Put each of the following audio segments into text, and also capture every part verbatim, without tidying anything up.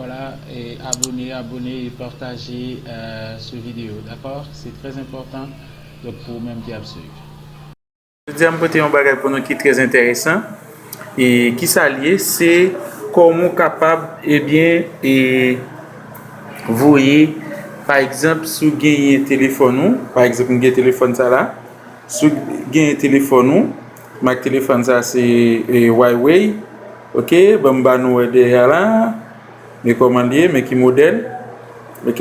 Voilà, e abòne, abòne e pataje euh, sou videyo, dakò? Se trè enpòtan, donk pou ou menm ki ap swiv. Jodi a m pote yon bagay pou nou ki trè enteresan. E kisa l ye? Se kòman w kapab, ebyen, e voye, pa egzanp, si w genyen telefòn ou, pa egzanp, m gen telefòn sa la, si w genyen telefòn ou, mak telefòn sa se e, Huawei, ok, ban m ba nou wè dèyè la, men kòman l ye, men ki modèl, ok,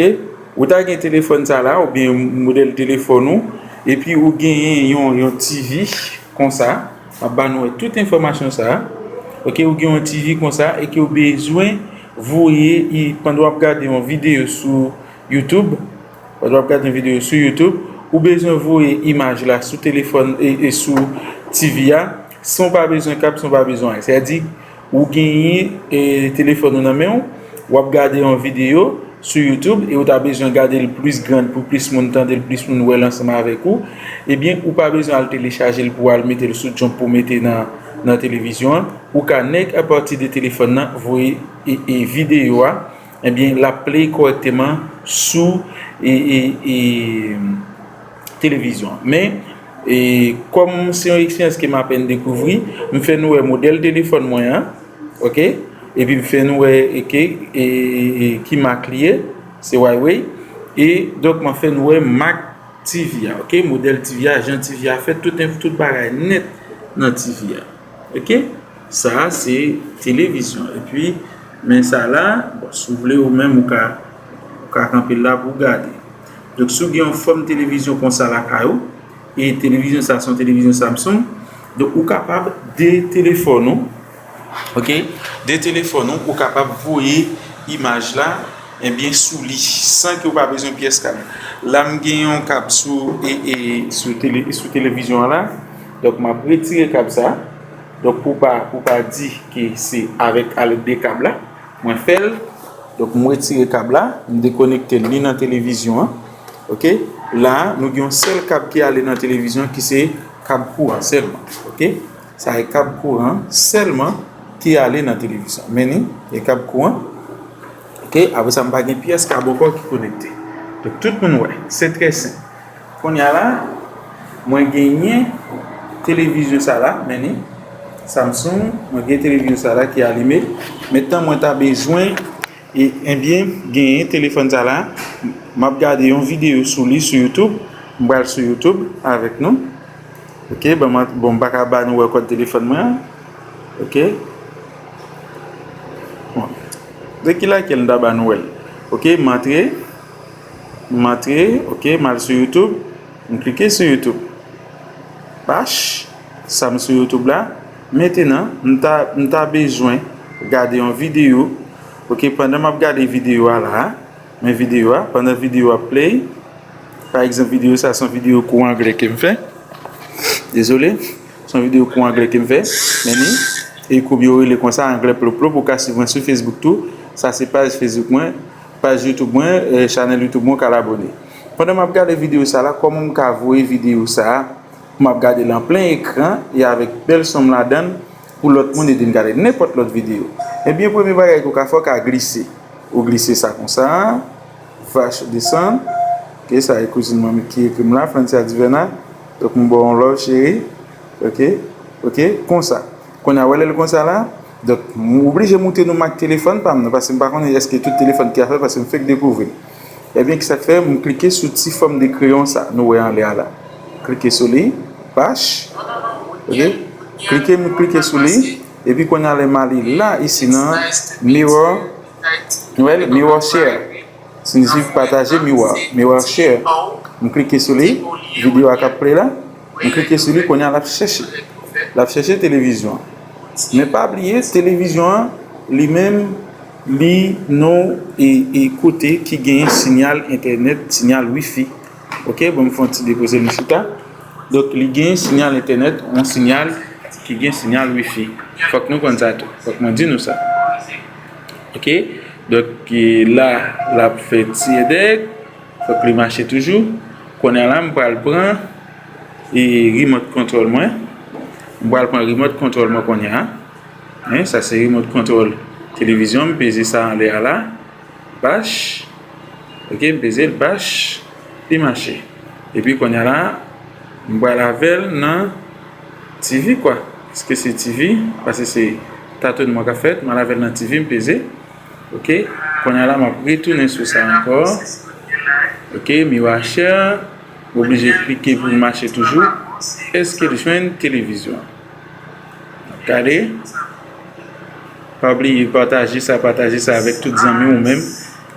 ou ta gen telefòn sa la, oubyen modèl telefòn ou, epi ou genyen yon, yon T V konsa, m ap ba nou wè tout enfòmasyon sa, ok, ou gen yon T V konsa, e ke ou bezwen voye, pandan w ap gade yon videyo sou YouTube, pandan w ap gade yon videyo sou YouTube, ou bezwen voye imaj la sou telefòn e, e sou T V a, san w pa bezwen kab, san w pa bezwen anyen. Sètadi, ou genyen e, telefòn ou nan men w, w ap gade yon videyo sou YouTube e ou ta bezwen gade l plis gran pou plis moun tande l, plis moun wè l ansanm avèk ou, ebyen, ou pa bezwen al telechaje l pou w al mete l sou jump pou w mete nan, nan televizyon an. Ou ka nèk apati de telefòn nan voye e, e videyo a, ebyen, l ap play kòrèkteman sou e, e, e, televizyon. Men, e, kòm se yon eksperyans ke m apèn dekouvri, m fè nou wè modèl telefòn mwen an, ok? Epi m fè nou wè e, ke, e, e, ki mak li ye, se Huawei. E donk, m fè nou wè mak T V a, ok? Modèl T V a, jan T V a fèt, tout, tout bagay nèt nan T V a. Ok? Sa a se televizyon. Epi, men sa la, bon, si w vle ou menm, ou ka, ou ka kanpe l la pou w gade. Donk, si w gen yon fòm televizyon konsa lakay ou, e televizyon sa se yon televizyon Samsung, donk, ou kapab de telefòn ou, ok? De telefòn ou, ou kapab voye imaj la, ebyen, sou li, san ke w pa bezwen pyès kab. La, m gen yon kab sou, e, e, sou tele, sou televizyon an la. Donk, m ap retire kab sa. Donk, pou pa, pou pa di ke se avèk, a lèd de kab la, mwen fè l. Donk, m retire kab la, m dekonekte l, li nan televizyon an. Ok? La, nou gen yon sèl kab ki ale nan televizyon, ki se kab kouran sèlman. Ok? Sa e kab kouran sèlman ki ale nan televizyon. Men ni, e kab kouran. Ok? Apre sa, m pa gen pyès kab ankò ki konekte. Donk, tout moun wè. Se trè senp. Kounye a la, mwen genyen televizyon sa la, men ni, Samsung, mwen gen televizyon sa la ki alime. Mentnan, mwen ta bezwen, e, ebyen, genyen telefòn sa la. M ap gade yon videyo sou li, sou YouTube. M pral sou YouTube avèk nou. Ok, bon, m, bon, m pa ka ba nou wè kòd telefòn mwen an. Ok. Bon. De ki lakèl m ta ba nou wè l? Ok, m antre. M antre, ok, m al sou YouTube. M klike sou YouTube. Pach, sa m sou YouTube la. Mentnan, m ta, m ta bezwen gade yon videyo. Ok, pandan m ap gade videyo a la, men videyo a, pandan videyo a ap play, pa egzanp, videyo sa, se yon videyo kou anglè ke m fè. Dezole, se yon videyo kou anglè ke m fè. Men ni, e kou yo rele konsa, anglè plop plop, ou ka swiv mwen sou Facebook tou. Sa se paj Facebook mwen, paj YouTube mwen, e, chanèl YouTube mwen, ou ka abòne. Pandan m ap gade videyo sa la, kòman m ka voye videyo sa a, m ap gade l an plen ekran, e avèk bèl son m ladan l, pou lòt moun ede n gade nenpòt lòt videyo. Ebyen, premye bagay ke w ka fè, w ka glise. Ou glise sa konsa, vache desann. Ok, sa e kouzin mwen ki ekri m la, Francia Divena. Donk, m ba w yon love, cheri. Ok, ok, konsa. Kounye a, wè lè l konsa la. Donk, m oblije moutre nou mak telefòn pa m nan, paske m pa konnen èske tout telefòn ki afè, paske m fèk dekouvri l. Ebyen, ki sa k fè? M klike sou ti fòm de kreyon sa, nou wè anlè a la. Klike sou li, pach. Ok? Klike, m klike sou li. Epi kounye a lè m ale la, isi nan mirror, nou wè l, mirror share. Siyifi pataje miwa, miwa share. M klike sou li, videyo a k ap play la. M klike sou li, kounye a l ap chèche. L ap chèche televizyon an. Men pa bliye, televizyon an, li menm, li nan e, e kote ki genyen siyal entènèt, siyal wifi. Ok, bon, m fè yon ti depoze l, m chita. Donk, li gen siyal entènèt, yon siyal ki gen siyal wifi. Fòk nou konn sa tou. Fòk mwen di nou sa. Ok? Donk, e, la, l ap fè ti edèk. Fòk li mache toujou. Kounye a la, m pral pran, e, remote control mwen. M pral pran remote control mwen kounye a. Hein, sa se remote control Televizyon, m peze sa anlè a la. Bach. Ok, m peze l, bach. Li mache. Epi kounye a la, m pral avè l nan T V kwa. Èske se T V? Paske se tatonman k ap fèt. M al avè l nan T V, m peze. Ok. Kounye a la, m ap retounen sou sa ankò. Ok, miwa chè. M oblije klike pou l mache toujou. Èske l jwenn televizyon? N ap gade. Pa bliye pataje sa, pataje sa avèk tout zanmi w menm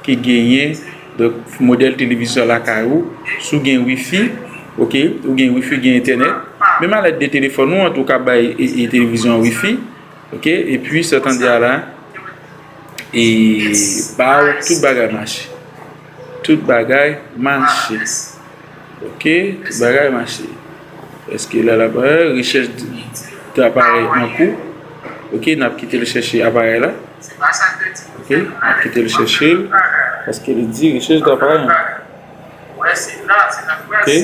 ki genyen, donk, modèl televizyon lakay ou. Si w gen wifi, ok, ou gen wifi, gen entènèt. Menm a lèd de telefòn ou an tou ka bay e, e televizyon an wifi, ok, epi sa w tande a la, e ba w tout bagay mache. Tout bagay mache. Ok, tout bagay mache. Èske la, la, rechèch de aparèy an kou? Ok, n ap kite l chèche aparèy la. Ok, n ap kite l chèche l. Paske li di rechèch de aparèy an kou. Ok. Ok.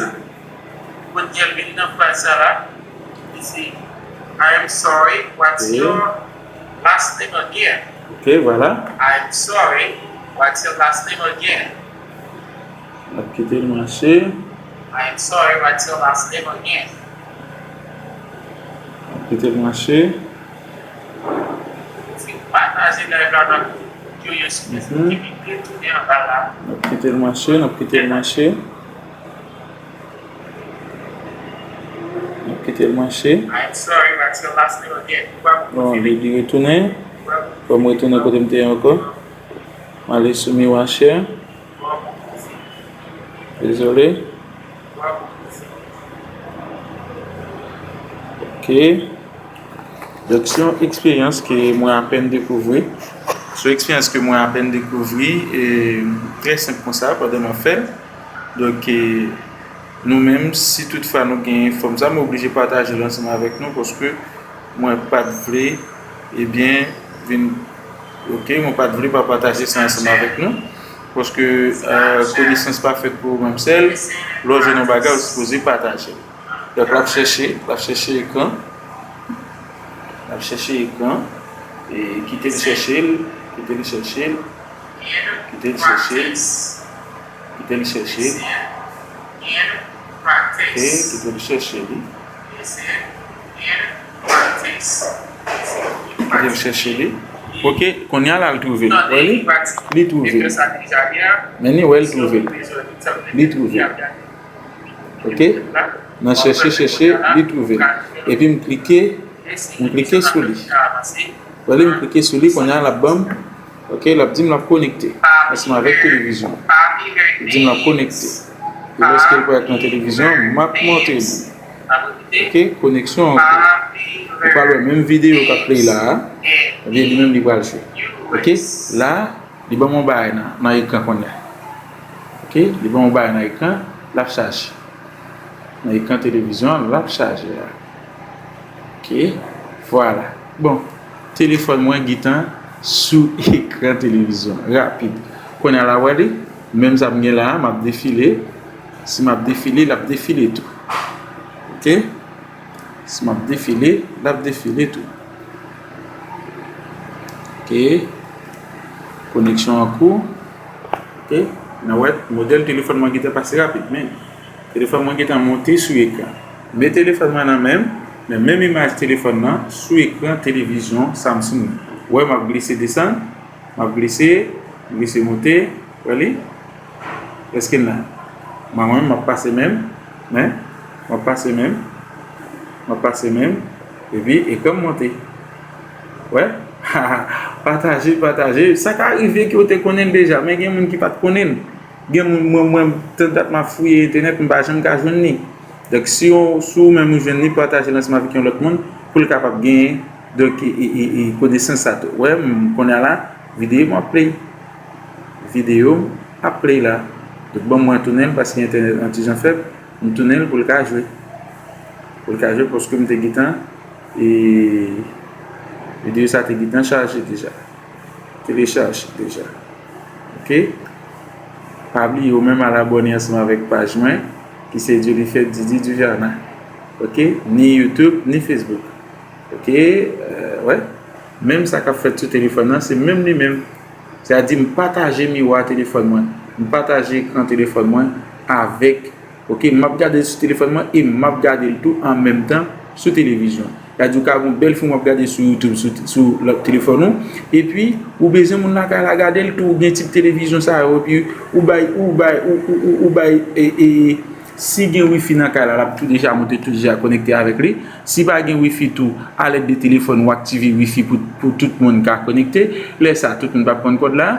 Last name again. Ok, vwala. I'm sorry, what's your last name again? N ap kite l mache. I'm sorry, what's your last name again? N ap kite l mache. Si w pataje live la nan Curious Space, mhm, ki vin retounen anba la. N ap kite l mache, n ap kite l mache. N ap kite l mache. I'm sorry, what's your last name again? Bon, li, li retounen. Fò m retounen kote m te ye ankò. M ale sou miwa chè. Dezole. Ok. Donk, se yon eksperyans ke mwen apèn dekouvri. Se yon eksperyans ke mwen apèn dekouvri, e, trè senp konsa, pandan m ap fè l. Donk, e, nou menm, si toutfwa nou gen fòm sa, mwen oblije pataje l ansanm avèk nou, paske mwen pa t vle, ebyen, vin, ok, mwen pa t vle pa pataje sa ansanm avèk nou, paske, e, konesans pa fèt pou ou menm sèl, lè w jwenn yon bagay, ou sipoze pataje l. Donk, l ap chèche, l ap chèche ekran. L ap chèche ekran. E kite l chèche l, kite l chèche l, kite l chèche l, kite l chèche l. Ok, kite l chèche li. Kite l chèche li. Ok, kounye a la, l twouve l. Wè li? Li twouve l. Men li wè l twouve l. Li twouve l. Ok? Nan chèche, chèche, li twouve l. Epi m klike, m klike sou li. Wè li, m klike sou li, kounye a, l ap ban m, ok, l ap di m l ap konekte ansanm avèk televizyon. Li di m l ap konekte. Epi lèske l parèt nan televizyon, m ap montre nou. Ok? Koneksyon an kou. Ou pral wè menm videyo k ap play la a, ebyen, li menm li pral jwe. Ok? La, li ban m yon bagay nan, nan ekran kounye a. Ok? Li ban m yon bagay nan ekran, l ap chaje. Nan ekran televizyon an, l ap chaje la. Ok? Vwala. Bon, telefòn mwen gentan sou ekran televizyon. Rapid. Kounye a la, wè li? Menm sa m gen la a, m ap defile. Si m ap defile, l ap defile tou. Ok? Si m ap defile, l ap defile tou. Ok. Koneksyon an kou. Ok. N a wè, modèl telefòn mwen gentan pase rapid, men telefòn mwen gentan monte sou ekran. Men telefòn mwen nan men m, men menm imaj telefòn nan sou ekran televizyon Samsung nan. Wè, m ap glise desann. M ap glise, glise monte, wè li? Èske l la? Mwen menm, m ap pase menm, men, m ap pase menm, m ap pase menm, epi ekran m monte. Wè? Pataje, pataje. Sa ka rive ke w te konnen l deja, men gen moun ki pa t konnen l. Gen moun, mwen, mwen, tann dat m ap fouye entènèt, m pa janm ka jwenn li. Donk, si w, si w menm ou jwenn li, pataje l ansanm avèk yon lòt moun pou l kapab genyen, donk, e, e, e, e konesans sa tou. Wè, m konnen la, videyo m ap play. Videyo m ap play la. Donk, ban mwen tounen l paske entènèt an ti jan fèb. M tounen l pou l ka jwe. Pou l ka jwe paske m te gentan, e videyo sa te gentan chaje deja. Telechaje deja. Ok? Pa bliye ou menm al abòne ansanm avèk paj mwen, ki se Dyelifèt Didi Dujana. Ok? Ni YouTube, ni Facebook. Ok? Euh, wè. Menm sa k ap fèt sou telefòn nan, se menm li menm. Sètadi, m pataje miwa telefòn mwen, m pataje ekran telefòn mwen avèk, oke, m ap gade l sou telefòn mwen e m ap gade l tou an menm tan sou televizyon. Sètadi, ou ka gen yon bèl fim w ap gade sou YouTube, sou, sou lòt telefòn ou, epi ou bezwen moun lakay la gade l tou, ou gen tip televizyon sa yo, epi ou bay, ou bay, ou, ou, ou, ou bay, e, e, si gen wifi nan kay la, l ap tou deja monte, tou deja konekte avèk li. Si pa gen wifi tou, alèd de telefòn, ou aktive wifi pou, pou tout moun ka konekte. Lè sa, tout moun p ap konn kòd la.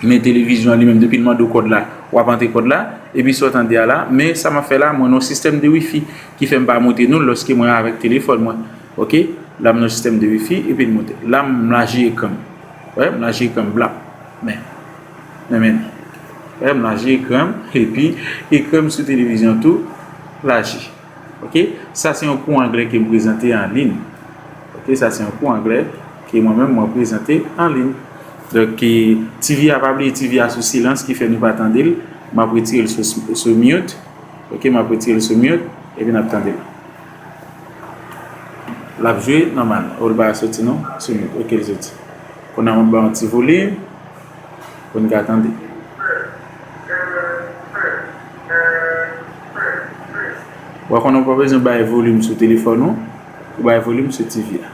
Men televizyon an li menm, depi l mande w kòd la, w ap antre kòd la. Epi sa w tande a la, men sa m ap fè la, mwen nan yon sistèm de wifi ki fè m pa montre nou l lòske mwen avèk telefòn mwen. Oke? La m nan yon sistèm de wifi, epi l monte. La m laji ekran m. Wè, m laji ekran m, blap. Men. Men, men. Wè, m laji ekran m, epi ekran m sou televizyon tou, laji. Oke? Sa se yon kou anglè ke m prezante an liy. Oke? Sa se yon kou anglè ke mwen menm mwen prezante an liy. Donk, e, T V a, pa bliye T V a sou silans ki fè nou pa tande l. M ap retire l sou, sou mute. Oke? M ap retire l sou mute. Epi n ap tande l. L ap jwe nòmal. O, l pa soti non? Sou mute. Oke, l soti. Kounye a m ap ba yon ti volim. Pou n ka tande. Ou konnen ou pa bezwen bay volim sou telefòn ou, ou bay volim sou T V a.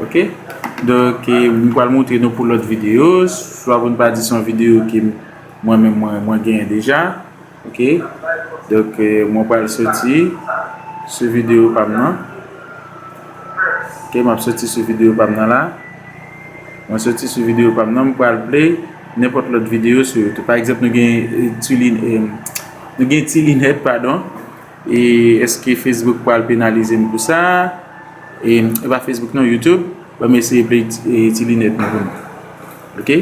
Oke? Donk, e, m pral montre nou pou lòt videyo, swa pou n pa di se yon videyo ke mwen menm mwen, mwen genyen deja. Oke. Donk, e, mwen pral soti sou videyo pa m nan. Oke, m ap soti sou videyo pa m nan la. Mwen soti sou videyo pa m nan, m pral play nenpòt lòt videyo sou YouTube. Pa egzanp, nou gen, e, Ti Lin-, e, nou gen Ti Linèt, padon. E èske Facebook pral penalize m pou sa? E, e pa Facebook non, YouTube. Ban m eseye play Ti, e, Ti Linèt non pou nou. Oke?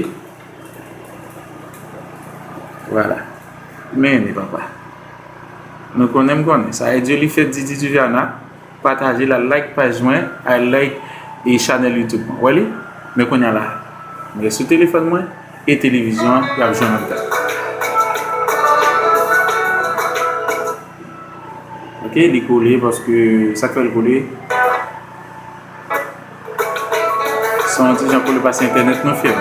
Vwala. Men, men papa. Nou konnen m konnen. Sa e Dieu li fè Didi Duvernat. Pataje l, al like paj mwen, al like e chanèl YouTube mwen. Wè li? Men kounye a la, m gen sou telefòn mwen e televizyon an, y ap jwe an menm tan. Oke, li kole paske sa k fè l kole. Se yon ti jan pou li pase entènèt nou fè m.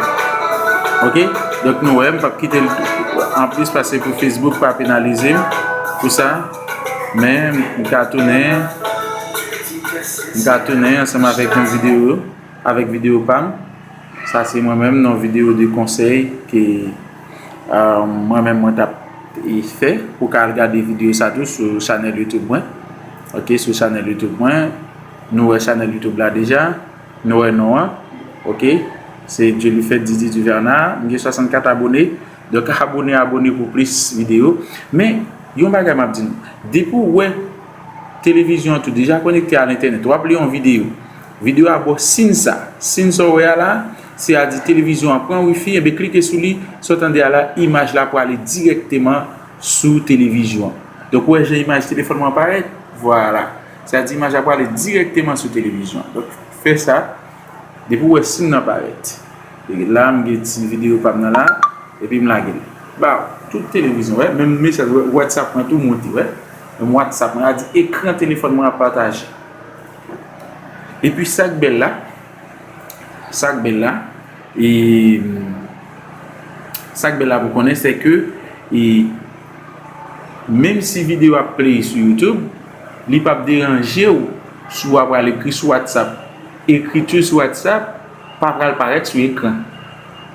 Oke? Donk nou wè, m p ap kite l anplis pase pou Facebook pa penalize m pou sa. Men m ka tounen, m ka tounen ansanm avèk yon videyo, avèk videyo pa m. Sa se mwen menm nan videyo de konsèy ke, euh, mwen menm mwen t ap fè. Ou ka al gade videyo sa tou sou chanèl YouTube mwen. Oke, sou chanèl YouTube mwen. Nou wè chanèl YouTube la deja. Nou wè non an. Oke. Se Dieulife Didi Duvernat. M gen swasannkat abone. Donk abone, abone pou plis videyo. Men, yon bagay m ap di nou. Depi w wè televizyon an tou deja konekte a entènèt, w ap li yon videyo. Videyo a ba w siy sa. Siy sa w wè a la, se a di televizyon an pran wifi, enben klike sou li, sa w tande a la, imaj la prale dirèkteman sou televizyon an. Donk, ou wè jan imaj telefòn mwen parèt? Vwala. Sa di imaj la prale dirèkteman sou televizyon an. Donk, fè sa, depi w wè siy nan parèt. E la, m gen ti videyo pa m nan la, epi m lage l. Ba, tout televizyon, wè, menm mesaj, wè, WhatsApp mwen tou monte, wè. Menm WhatsApp mwen, a di ekran telefòn mwen ap pataje. Epi sa k bèl la, sa k bèl la, e, sa k bèl la pou konnen, se ke, e, menm si videyo ap play sou YouTube, li p ap deranje w si w ap al ekri sou WhatsApp. Ekriti sou WhatsApp pa pral parèt sou ekran.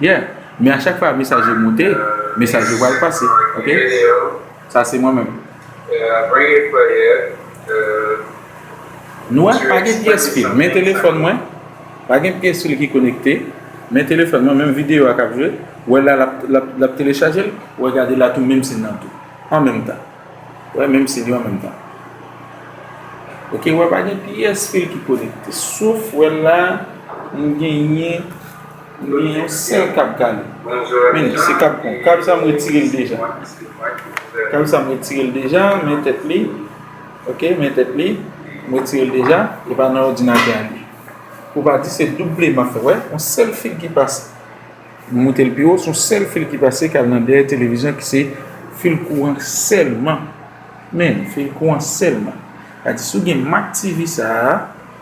Yeah. Men a chak fwa mesaj yo monte, mesaj yo pral pase. Oke? Sa se mwen menm. Nou wè, pa gen pyès fil. Men telefòn mwen, pa gen pyès fil ki konekte. Men telefòn mwen, menm videyo a k ap jwe. Wè la, l ap, l ap, l ap telechaje l. Wè, gade la tou, menm siy nan tou. An menm tan. Wè, menm siy yo an menm tan. Oke, wè, pa gen pyès fil ki konekte. Sof, wè la, m genyen, m genyen yon sèl kab k ale. Men, se kab kon. Kab sa, m retire l deja. Kab sa, m retire l deja, men tèt li. Oke, men tèt li. M retire l deja. E pa nan òdinatè a li. Pou pa di se double m ap fè, wè. Yon sèl fil ki pase. M moute l pi wo, se yon sèl fil ki pase k al nan dèyè televizyon ki se fil kouran sèlman. Men, fè kou an sèlman. Sa di, si w gen Mak T V sa a,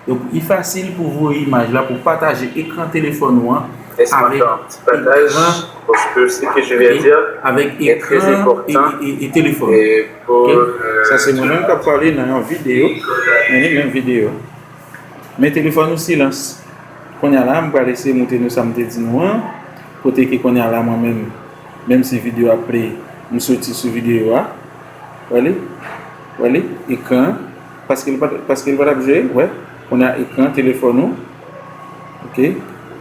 donk, li fasil pou voye imaj la, pou pataje ekran telefòn ou an Laisse-moi avèk faire un petit partage ekran, parce que ce que je viens de dire avèk est très ekran important. E, e, e telefòn. Et pour Ok? euh, Sa se mwen menm k ap pale nan yon videyo. Men li menm videyo. Men telefòn ou silans. Kounye a la, m pral eseye montre nou sa m te di nou an. Kote ke kounye a la, mwen menm, menm si videyo a play, m soti sou videyo a. Wè li? Wè li? Ekran. Paske l pa t, paske l pa t ap jwe, wè. Kounye a ekran telefòn ou. Ok?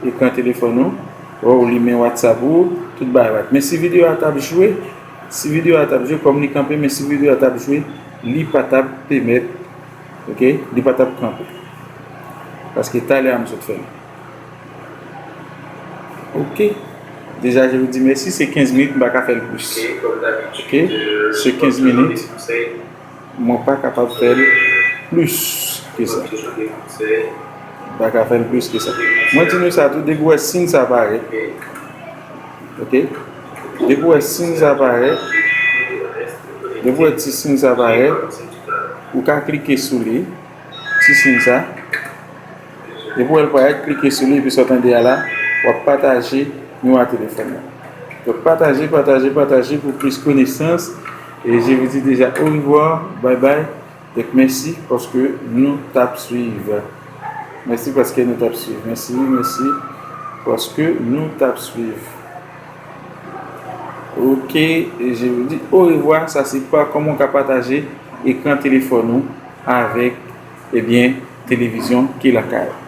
Ekran telefòn ou. Wè, ou limen WhatsApp ou, tout bagay. Men si videyo a t ap jwe, si videyo a t ap jwe, kòm li kanpe, men si videyo a t ap jwe, li pa t ap pèmèt, ok? Li pa t ap kanpe. Paske talè a m sot fè l. Ok. Deja, je vous dis merci, se kenz minit, m pa ka fè l plis. Ok, se kenz minit. Mwen pa kapab fè l plis ke sa. M pa ka fè l plis ke sa. Mwen di nou sa tou, depi w wè siy sa parèt. Ok? Depi w wè siy sa parèt, depi w wè ti siy sa parèt, ou ka klike sou li, ti siy sa. Depi w wè l parèt, klike sou li, epi sa w tande a la, w ap pataje nimewo telefòn nan. Donk, pataje, pataje, pataje pour plus connaissance. Et je vous dis déjà au revoir, bye bye. Donk, mèsi paske nou t ap swiv. Mèsi paske nou t ap swiv. Mèsi, mèsi paske nou t ap swiv. Ok, et je vous dis au revoir. Sa se pa kòman w ka pataje ekran telefòn ou avèk, ebyen, televizyon ki lakay ou.